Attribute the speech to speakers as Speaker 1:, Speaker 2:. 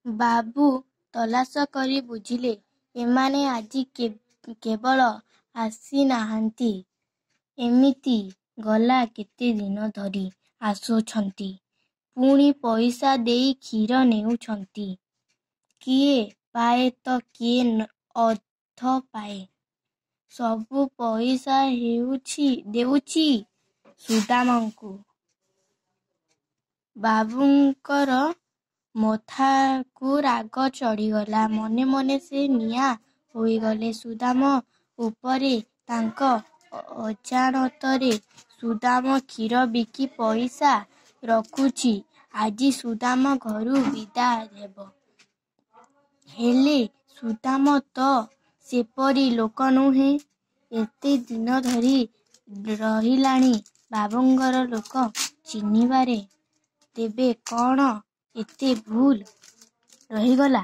Speaker 1: ବାବୁ ତଲାସ କରି ବୁଝିଲେ, ଏମାନେ ଆଜି କେବଳ ଆସି ନାହାନ୍ତି, ଏମିତି ଗଲା କେତେଦିନ ଧରି ଆସୁଛନ୍ତି। ପୁଣି ପଇସା ଦେଇ କ୍ଷୀର ନେଉଛନ୍ତି। କିଏ ପାଏ ତ କିଏ ଅଧପାଏ। ସବୁ ପଇସା ଦେଉଛି ସୁଦାମଙ୍କୁ। ବାବୁଙ୍କର ମଥାକୁ ରାଗ ଚଢ଼ିଗଲା। ମନେ ମନେ ସେ ନିଆଁ ହୋଇଗଲେ ସୁଦାମ ଉପରେ। ତାଙ୍କ ଅଜାଣତରେ ସୁଦାମ କ୍ଷୀର ବିକି ପଇସା ରଖୁଛି। ଆଜି ସୁଦାମ ଘରୁ ବିଦା ହେବ। ହେଲେ ସୁଦାମ ତ ସେପରି ଲୋକ ନୁହେଁ। ଏତେ ଦିନ ଧରି ରହିଲାଣି ବାବୁଙ୍କର ଲୋକ ଚିହ୍ନିବାରେ ତେବେ କ'ଣ ଏତେ ଭୁଲ ରହିଗଲା?